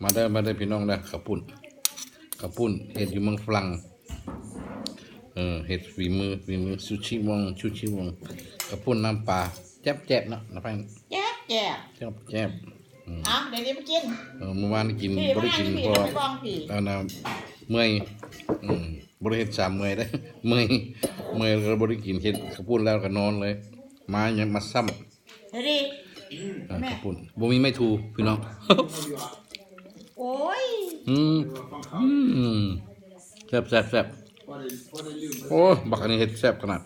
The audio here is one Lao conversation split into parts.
ມາເດີ ມາເດີພີ່ນ້ອງເດີ ເຂົ້າປຸ້ນ ເຂົ້າປຸ້ນເຮັດຢູ່ເມືອງຝຣັ່ງ ເອີ ເຮັດຝີມື ຝີມື ຊູຊິວົງ ຊູຊິວົງ ເຂົ້າປຸ້ນນ້ຳປາ ແຈບໆເນາະ ນ້ຳປາ ແຈບໆ ແຈບໆ ອືມ ເອົາ ດຽວນີ້ໄປກິນ ເອີ ມື້ວານນີ້ກິນ ນີ້ ບໍ່ໄດ້ກິນ ມານັ່ງຢູ່ພີ້ ເພາະວ່າ ນັ່ງຢູ່ກ້ອງພີ້ ອັນນ່າ ເມື່ອຍ ອືມ ບໍ່ໄດ້ເຮັດສາມເມື່ອຍເດ້ ເມື່ອຍ ເມື່ອຍກໍບໍ່ໄດ້ກິນ ເຮັດເຂົ້າປຸ້ນແລ້ວກໍນອນເລີຍ ມາຍັງມາຊ້ຳ ເຮັດດີ ອ່າ ແມ່ ເຂົ້າປຸ້ນ ບໍ່ມີໄມ້ຖູພີ່ນ້ອງ ໂອ້ຍ ອືມ ອືມ ແຊບໆໆ ໂອ້ຍ ບັກອັນນີ້ເຮັດແຊບຂະໜາດ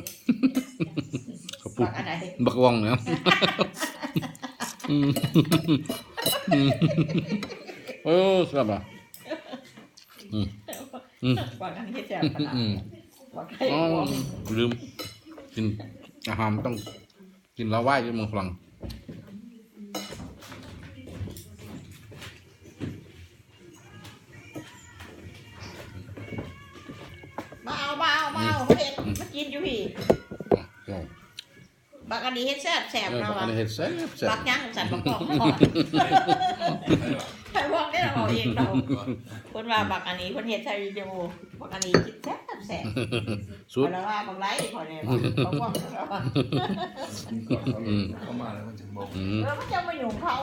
ເຂົ້າປຸ້ນ ບັກອັນໃດ ບັກວ່ອງນີ້ ອືມ ອືມ ໂອ້ ແຊບອະ ອືມ ອືມ ບັກອັນນີ້ເຮັດແຊບຂະໜາດ ອືມ ບັກໄກ່ ອໍ ບ່ວງ ລືມ ກິນອາຫານຕ້ອງ ກິນລາວາຍຢູ່ເມືອງຝຣັ່ງ ມາເອົາ ມາເອົາ ມາເອົາ ອືມ ເຮັດ ອືມ ມາກິນຢູ່ພີ້ ອ່ະ ເຈົ້າ ບັກອັນນີ້ເຮັດແຊບໆ ເອີ ເນາະ ບັກອັນນີ້ເຮັດແຊບໆ ບັກຫຍັງຊັ້ນ ບັກກອກ ໃຜບອກໄດ້ລະ ເວົ້າເອງເນາະ ເພິ່ນວ່າບັກອັນນີ້ເພິ່ນເຮັດໃສ່ວິດີໂອ ບັກອັນນີ້ກິນແຊບໆ ສຸດ ຂ້ອຍລະວ່າບັກໄຫຼ ຂ້ອຍແລ້ວ ເຂົາບອກ ອືມ ເຂົາມາແລ້ວມັນຈຶ່ງບອກ ອືມ ເອີ ມັນຈະມາຫຍຸ້ງເຂົາ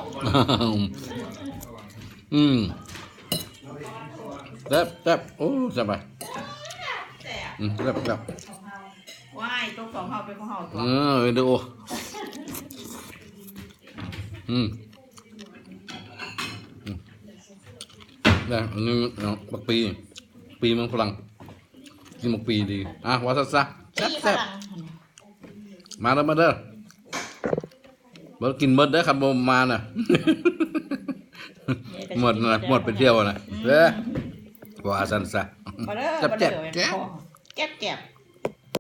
ອືມ ແຊບໆ ໂອ້ ແຊບ ແຊບ ອືມ ແຊບໆ ວ້າຍ ຕົກຂອງເຮົາເປັນຂອງເຮົາຕົວະ ເອີ ວິດີໂອ ອືມ ອືມ ແລ້ວອັນນີ້ເນາະ ບັກປີ ປີເມືອງຝຣັ່ງ ກິນໝາກປີດີ ອ່ະ ວ່າຊັ້ນຊະ ແຊບໆ ມາເດີ ມາເດີ ບໍ່ກິນໝົດເດີ ຄັນບໍ່ມານະ ໝົດນະ ໝົດໄປທ່ຽວນະ ອືມ ເດີ ວ່າຊັ້ນຊະ ມາເດີ ແຊບໆ ມາເດີ ແຈບ ແຈບໆ